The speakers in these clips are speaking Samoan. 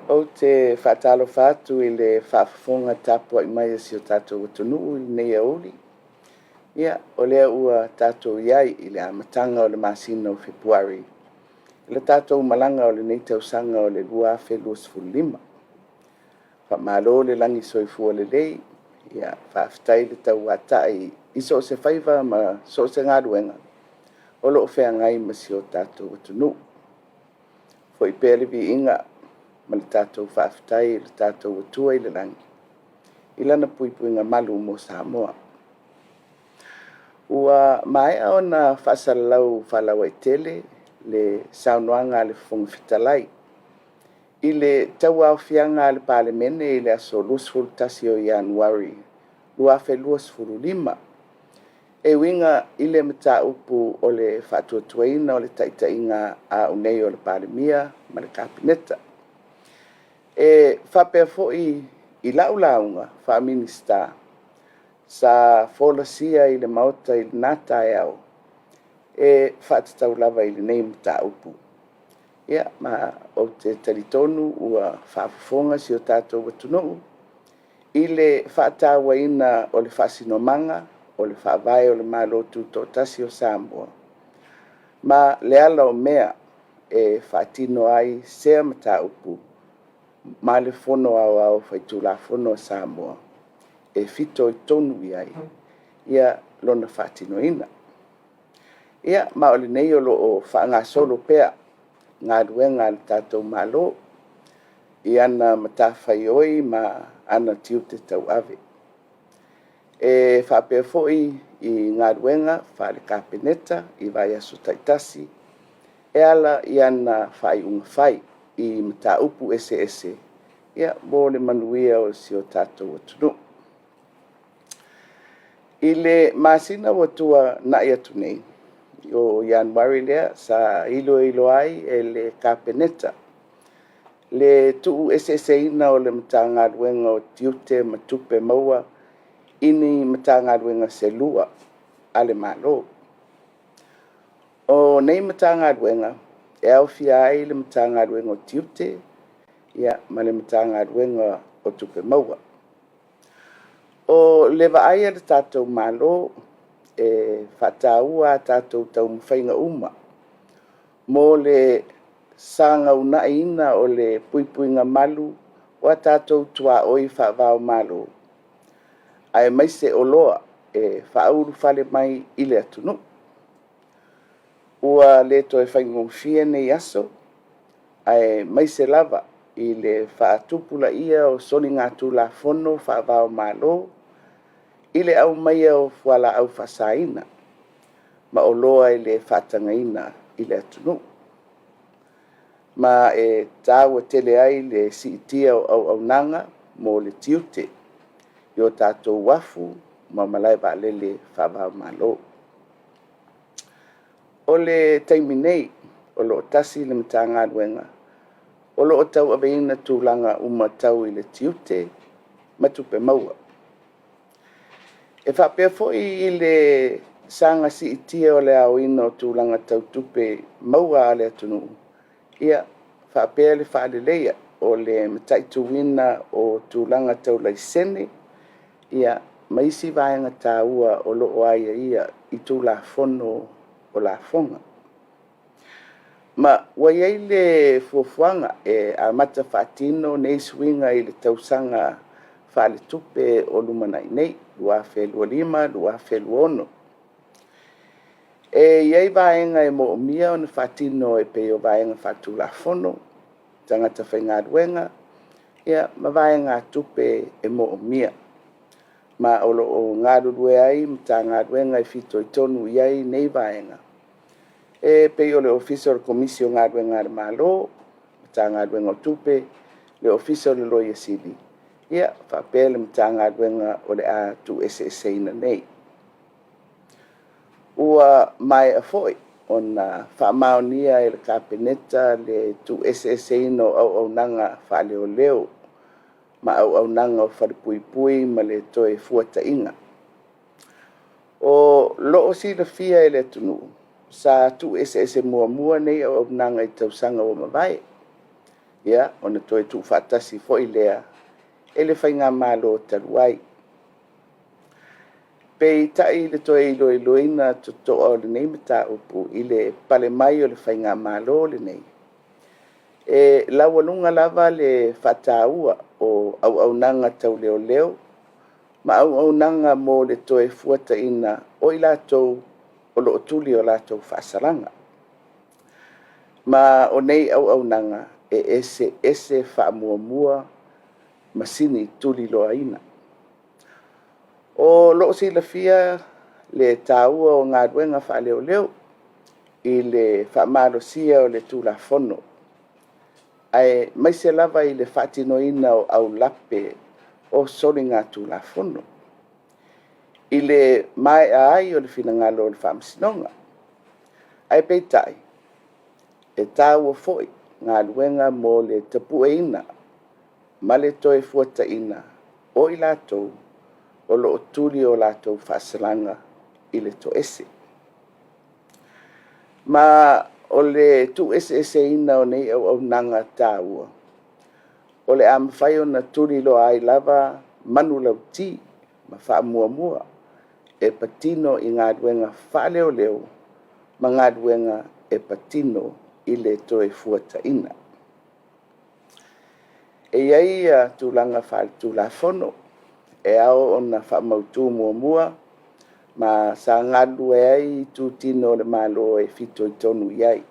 Ou te faatalofa atu i le faafofoga tapuai mai a si o tatou atunuu i lenei aoauli. Ia, o lea ua tatou i ai i le amataga o le masina o Fepuari, le tatou malaga o lenei tausaga o le 2025. Faamalo le lagisoifua lelei, faafetai le tauatai i so o se faiva ma so o se galuega o lo o feagai ma si o tatou atunuu. Foi pea le viiga ma le tatou faafetai i lo tatou Atua i le lagi i lana puipuiga malu mo Samoa. Ua maea ona faasalalau faalauaitele le saunoaga a le Fofoga Fetalai i le tauaofiaga a le Palemene i le aso 21 Ianuari 2025 e uiga i le mataupu o le faatuatuaina o le taitaiga a au nei o le Palemia ma le Kapeneta. E faapea foi i lau lauga faa-Minisita sa folasia i le Maota i lena taeao e faatatau lava i lenei mataupu. Ia, ma ou te talitonu ua faafofoga si o tatou atunuu i le faatauaina o le faasinomaga o le Faavae o le Malo Tutoatasi o Samoa ma le ala o mea e faatino ai sea mataupu ma le Fono Aoao Faitulafono a Samoa e fitoitonu i ai lona faatinoina. Ia, ma o lenei o lo o faagasolo pea galuega a le tatou Malo i ana matafaioi ma ana tiute tauave. E faapea foi i galuega faale-Kapeneta i vaiaso taitasi e ala i ana faaiuga fai i mataupu eseese mo le manuia o si o tatou atunuu. I le masina ua tuanai atu nei, o Ianuari lea sa iloilo ai e le Kapeneta le tuueseeseina o le Matagaluega o Tiute ma Tupe Maua i ni Matagaluega se lua a le Malo. O nei Matagaluega e aofia ai le Matagaluega o Tiute ma le Matagaluega o Tupe Maua. O le vaai a le tatou Malo, e faataua a tatou taumafaiga uma mo le fesaga unaiina o le puipuiga malu o a tatou tuaoi faava o Malo, aemaise oloa e faaulufale mai i le atunuu. Ua le toe faigofie nei aso, aemaise lava i le faatupulaia o soligatulafono faava o Malo i le aumaia o fualaau faasaina ma oloa e le faatagaina i le atunuu. Ma e taua tele ai le siitia o auaunaga mo le tiute i o tatou uafu ma malae vaalele faava o Malo. O le taimi nei, o lo o tasi le Matagaluega o lo o tauaveina tulaga uma tau i le tiute ma tupe maua. E faapea foi i le saga siitia o le aoina o tulaga tau tupe maua a le atunuu, ia, faapea le faaleleia o le mataituina o tulaga tau laisene ma isi vaega taua o lo o aiaia i Tulafono o Lafoga. Ma ua i ai le fuafuaga e amata faatino nei suiga i le tausaga faaletupe o lumanai nei 2025/2026. E i ai vaega e moomia ona faatino e pei o vaega faatulafono, tagata faigaluega ma vaegatupe e moomia. Ma o lo o galulue ai Matagaluega e fitoitonu i ai nei vaega, e pei o le Ofisa o le Komisi o Galuega a le Malo, Matagaluega o Tupe, le Ofisa o le Loia Sili, faapea le Matagaluega o le a tuueseeseina nei. Ua maea foi ona faamaonia e le Kapeneta le tuueseeseina o auaunaga faaleoleo ma auaunaga o falepuipui ma le Toefuataiga. O lo o silafia e le atunuu, sa tuueseese muamua nei auaunaga i tausaga ua mavae. Ia, ona toe tuufaatasi foi lea e le faigamalo talu ai. Peitai i le toe iloiloina totoa o lenei mataupu i le pale mai o le faigamalo lenei, e laualuga lava le faataua o auaunaga tau leoleo ma auaunaga mo le toefuataiga o i latou o lo o tuli a latou faasalaga. Ma o nei auaunaga, e eseese faamuamua ma sini tuliloaina. O lo o silafia le taua o galuega faaleoleo i le faamalosia o le Tulafono, aemaise lava i le faatinoina o aulape o soligatulafono i le maea ai o le finagalo o le Faamasinoga. Ae peitai, e taua foi galuega mo le tapueina ma le toefuataiga o i latou o lo o tuli o latou faasalaga i le toese. Ma o le tuueseeseina o nei auaunaga taua, o le a mafai ona tuliloa ai lava manulauti ma faamuamua e patino i galuega faaleoleo ma galuega e patino i le toefuataiga. E i ai tulaga faaletulafono e ao ona faamautu muamua, ma sa galulue ai itutino o le Malo e fitoitonu i ai.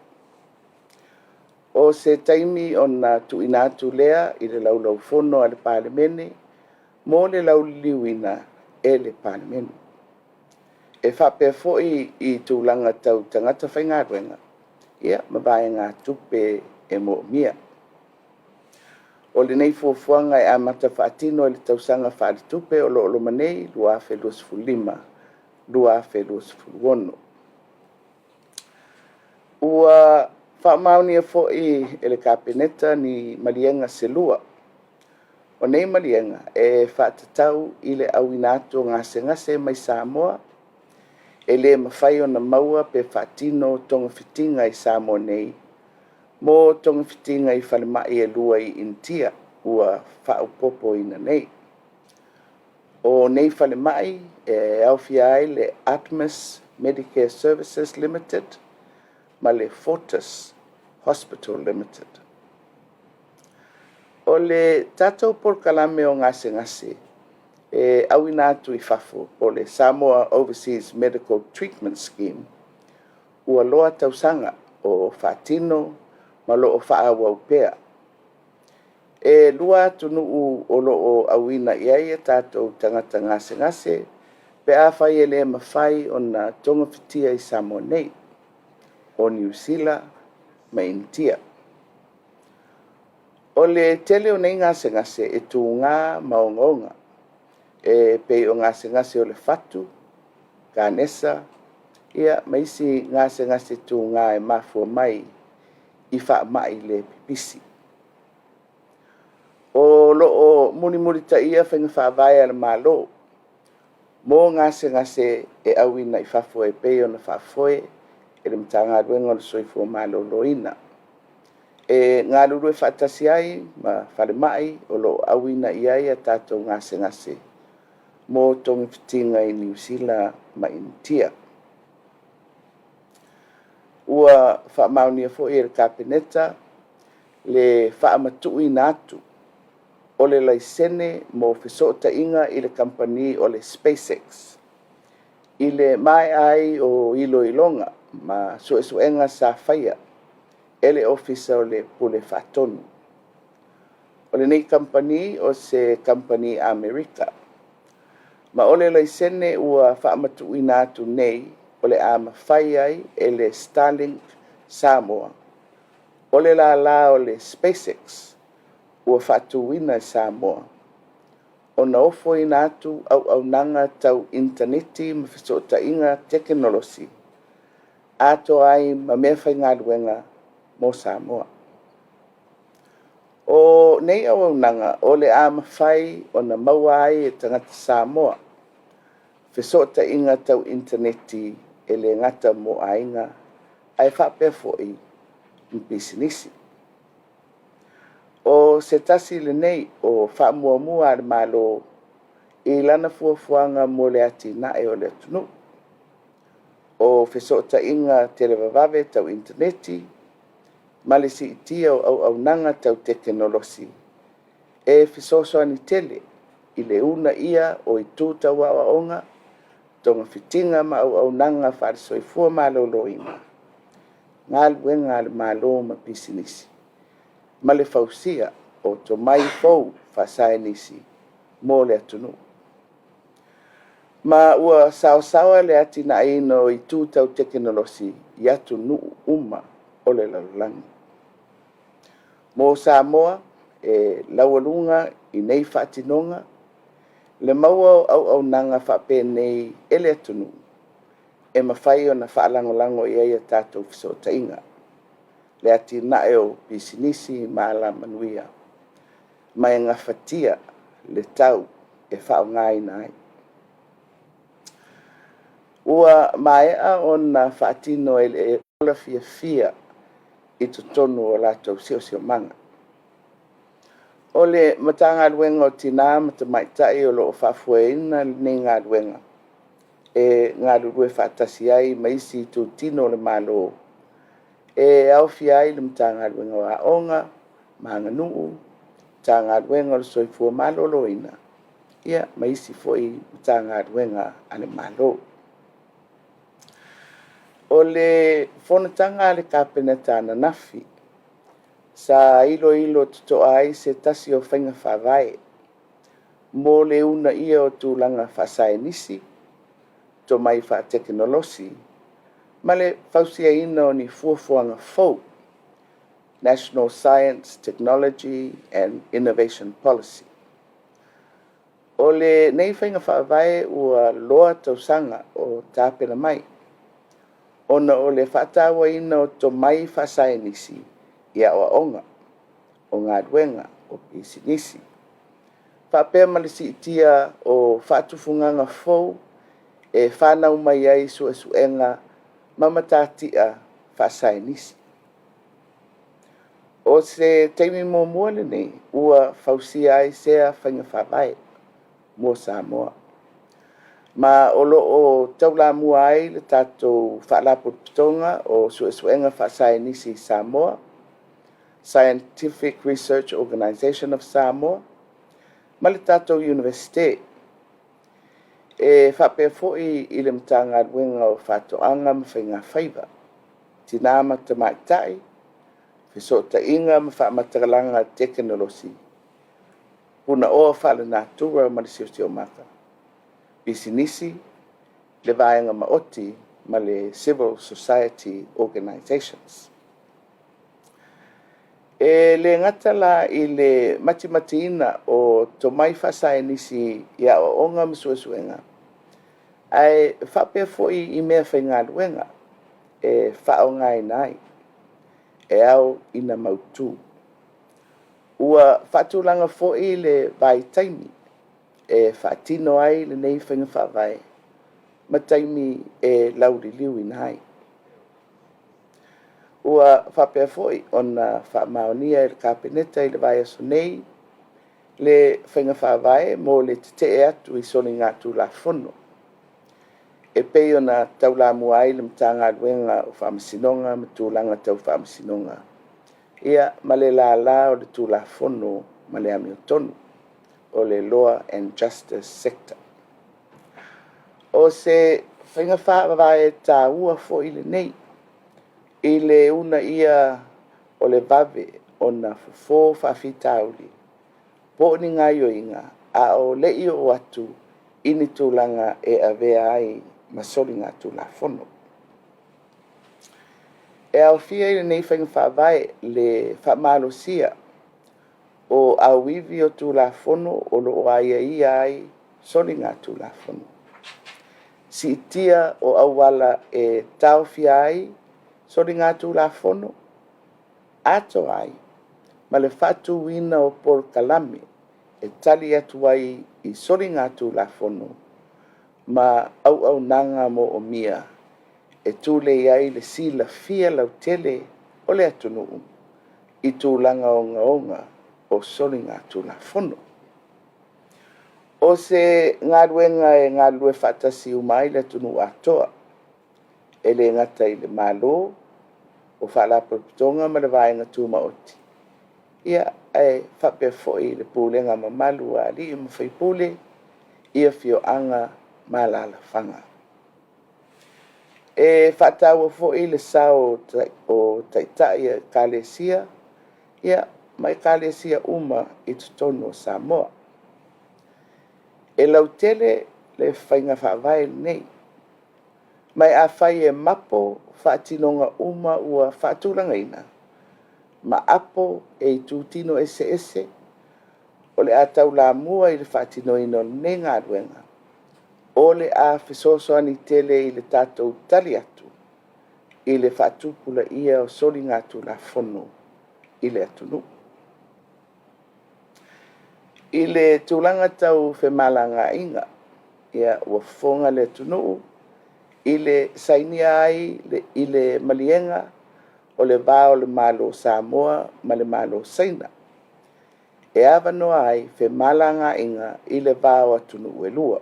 O se taimi ona tuuina atu lea i le Laulau-a-Fono a le Palemene mo le lauliliuina e le Palemene. E faapea foi i tulaga tau tagata faigaluega ma vaegatupe e moomia. O lenei fuafuaga e amata faatino i le tausaga faaletupe o lo o loma nei 2025/2026. Ua faamaonia foi e le Kapeneta ni maliega se lua. O nei maliega e faatatau i le auina atu o gasegase mai Samoa e le mafai ona maua pe faatino togafitiga i Samoa nei mo togafitiga i falemai e lua i Initia ua faaopoopoina nei. O nei falemai e aofia ai le ADMIS Medicare Services Limited ma le Fortis Hospital Limited. O le tatou polokalame o gasegase e auina atu i fafo po o le Samoa Overseas Medical Treatment Scheme, ua loa tausaga o faatino ma o lo o faaauau pea. E lua atunuu o lo o auina i ai o tatou tagata gasegase pe afai e le mafai ona togafitia i Samoa nei, o Niu Sila ma Initia. O le tele o nei gasegase e tuga ma ogaoga, e pei o gasegase o le fatu, kanesa ma isi gasegase tuga e mafua mai i faamai le pipisi. O lo o mulimulitaia faiga faavae a le Malo mo gasegase e auina i fafo e pei ona faafoe e le Matagaluega o le Soifua Maloloina. E galulue faatasi ai ma falemai o lo o auina i ai a tatou gasegase mo togafitiga i Niu Sila ma Initia. Ua faamaonia foi e le Kapeneta le faamatuuina atu o le laisene mo fesootaiga i le kamupani o le SPACEX i le maea ai o iloiloga ma suesuega sa faia e le Ofisa o le Pule Faatonu. O lenei kamupani o se kamupani Amerika, ma o le laisene ua faamatuuina atu nei, o le a mafai ai e le Starlink Samoa o le lala o le SPACEX ua faatuina i Samoa ona ofoina atu auaunaga tau initaneti ma fesootaiga tekonolosi, atoa ai ma meafaigaluega mo Samoa. O nei auaunaga o le a mafai ona maua ai e tagata Samoa fesootaiga tau initaneti e le gata mo aiga ae faapea foi i pisinisi. O se tasi lenei o faamuamua a le Malo i lana fuafuaga mo le atinae o le atunuu. O fesootaiga televavave tau initaneti ma le siitia o auaunaga tau tekonolosi e fesoasoani tele i le uunaia o itu tau aoaoga, togafitiga ma auaunaga faale-soifua maloloina, galuega a le Malo ma pisinisi, ma le fausia o tomai fou faasaienisi mo le atunuu. Ma ua saosaoa le atinaeina o itu tau tekonolosi i atunuu uma o le lalolagi. Mo Samoa, e laualuga i nei faatinoga le maua o auaunaga faapenei e le atunuu e mafai ona faalagolago i ai a tatou fesootaiga, le atinae o pisinisi ma alamanuia, ma e gafatia le tau e faaaogaina ai. Ua maea ona faatino e le ola fiafia i totonu o latou siosiomaga. O le Matagaluega o Tina ma Tamaitai o lo o faafoeina lenei galuega e galulue faatasi ai ma isi itutino o le Malo e aofia ai le Matagaluega o Aoga ma Aganuu, Matagaluega o le Soifua Maloloina, ia ma isi foi Matagaluega a le Malo. O le fonotaga a le Kapeneta ananafi sa iloilo totoa ai se tasi o faiga faavae mo le uunaia o tulaga faasaienisi, tomai faatekonolosi ma le fausiaina o ni fuafuaga fou, National Science Technology and Innovation Policy. O lenei faiga faavae ua loa tausaga o tapena mai ona o le faatauaina o tomai faasaienisi i aoaoga, o galuega, o pisinisi, faapea ma le siitia o faatufugaga fou e fanau mai ai suesuega ma matatia faasaienisi. O se taimi muamua lenei ua fausia ai sea faiga faavae mo Samoa, ma o lo o taulamua ai le tatou Faalapotopotoga o Suesuega Faasaienisi i Samoa, Scientific Research Organisation of Samoa ma le tatou Iunivesite. E faapea foi i le Matagaluega o Faatoaga ma Faigafaiva, Tina ma Tamaitai, Fesootaiga ma Faamatalaga Tekonolosi, Punaoa Faalenatura ma le Siosiomaga, Pisinisi, le Vaega Maoti ma le Civil Society Organizations. E le gata la i le matimatiina o tomai faasaienisi i aoaoga ma suesuega, ae faapea foi i meafaigaluega e faaaogaina ai e ao ina mautu. Ua faatulaga foi le vaitaimi e faatino ai lenei faiga faavae ma taimi e lauliliuina ai. Ua faapea foi ona faamaonia e le Kapeneta i le vaiaso nei le faiga faavae mo le tetee atu i soligatulafono e pei ona taulamua ai le Matagaluega o Faamasinoga ma Tulaga Tau Faamasinoga, ia ma le lala o le Tulafono ma le Amiotonu, o le Law and Justice Sector. O se faiga faavae taua foi lenei i le uunaia o le vave ona fofo faafitauli po o ni gaoioiga a o le i oo atu i ni tulaga e avea ai ma soligatulafono. E aofia i lenei faiga faavae le faamalosia o auivi o Tulafono o lo o aiaia ai soligatulafono, siitia o auala e taofia ai soligatulafono, atoa ai ma le faatuina o polokalame e tali atu ai i soligatulafono ma auaunaga moomia e tulei ai le silafia lautele o le atunuu i tulaga ogaoga. o soligatulafono. O se galuega e galulue faatasi uma ai le atunuu atoa, e le gata i le Malo, o Faalapotopotoga ma le Vaega Tumaoti, ae faapea foi le pulega mamalu a alii ma faipule i afioaga ma alaalafaga. E faataua foi le sao o Taitai o Ekalesia ma Ekalesia uma i totonu o Samoa. E lautele le faiga faavae lenei, ma afai e mapo faatinoga uma ua faatulagaina ma apo e itutino eseese o le a taulamua i le faatinoina o lenei galuega, o le a fesoasoani tele i le tatou tali atu i le faatupulaia o soligatulafono i le atunuu. I le tulaga tau femalagaaiga, ua fofoga le atunuu i le sainia ai i le maliega o le va o le Malo o Samoa ma le Malo o Saina, e avanoa ai femalagaaiga i le va o atunuu e lua.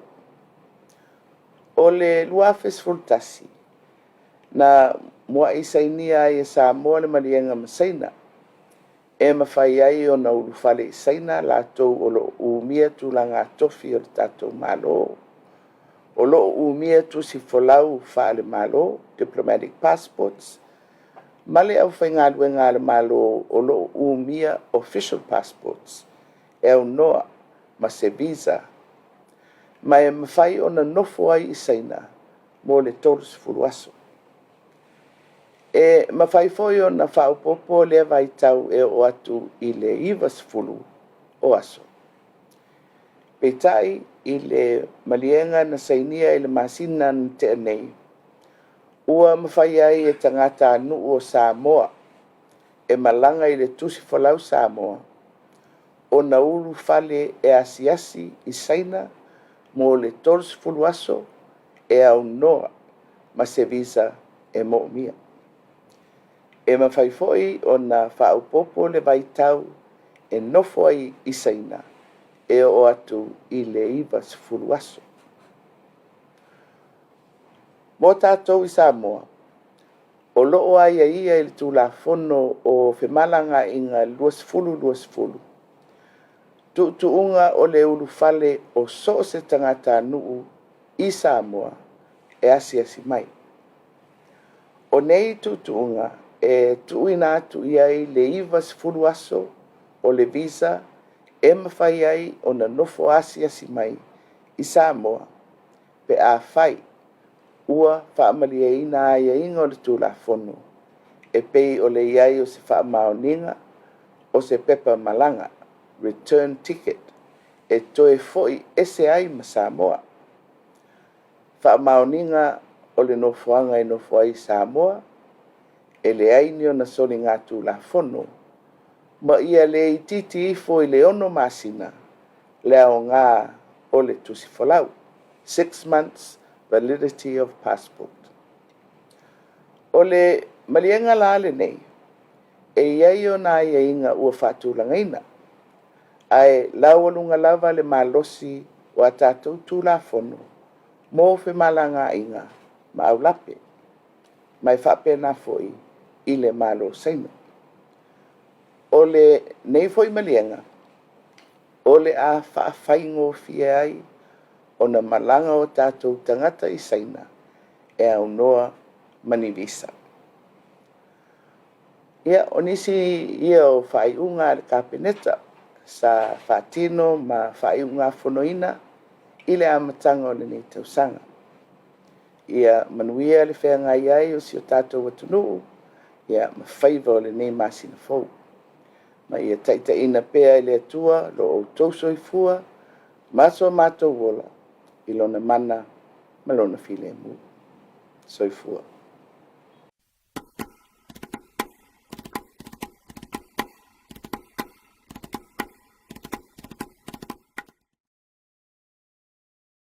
O le 2011, na muai sainia ai e Samoa le maliega ma Saina e mafai ai ona ulufale i Saina latou o lo o umia tulaga tofi o le tatou Malo, o lo o umia tusi folau faale-Malo, diplomatic passports, ma le aufaigaluega a le Malo o lo o umia official passports e aunoa ma se visa, ma e mafai ona nofo ai i Saina mo le 30 aso. E mafai foi ona faaopoopo lea vaitau e oo atu i le 90 o aso. Peitai i le maliega na sainia i le masina na tea nei, ua mafai ai e tagatanuu o Samoa e malaga i le tusi folau Samoa ona ulufale e asiasi i Saina mo le 30 aso e aunoa ma se visa e moomia. E mafai foi ona faaopoopo le vaitau e nofo ai i Saina e oo atu i le 90 aso. Mo tatou i Samoa, o lo o aiaia i le Tulafono o Femalagaaiga 2020 tuutuuga o le ulufale o so o se tagatanuu i Samoa e asiasi mai. O nei tuutuuga e tuuina atu i ai le 90 aso o le visa e mafai ai ona nofo asiasi mai i Samoa pe afai ua faamalieina aiaiga o le Tulafono e pei o le i ai o se faamaoniga o se pepa malaga, return ticket, e toe foi ese ai ma Samoa. Faamaoniga o le nofoaga e nofo ai i Samoa, e leai ni ona soligatulafono, ma ia le itiiti ifo i le 6 masina le aoga o le tusi folau, 6 months validity of passport. O le maliega la lenei, e i ai ona aiaiga ua faatulagaina, ae laualuga lava le malosi o a tatou Tulafono mo femalagaaiga ma aulape, ma e faapena foi i le Malo o Saina. O lenei foi maliega, o le a faafaigofie ai ona malaga o tatou tagata i Saina e aunoa ma ni visa. Ia, o nisi ia o faaiuga a le Kapeneta sa faatino ma faaiugafonoina i le amataga o lenei tausaga. Ia manuia le feagai ai o si o tatou atunuu ma faiva o lenei masina fou, ma ia taitaiina pea e le Atua lo outou soifua ma so matou ola i Lona mana ma Lona filemu. Soifua.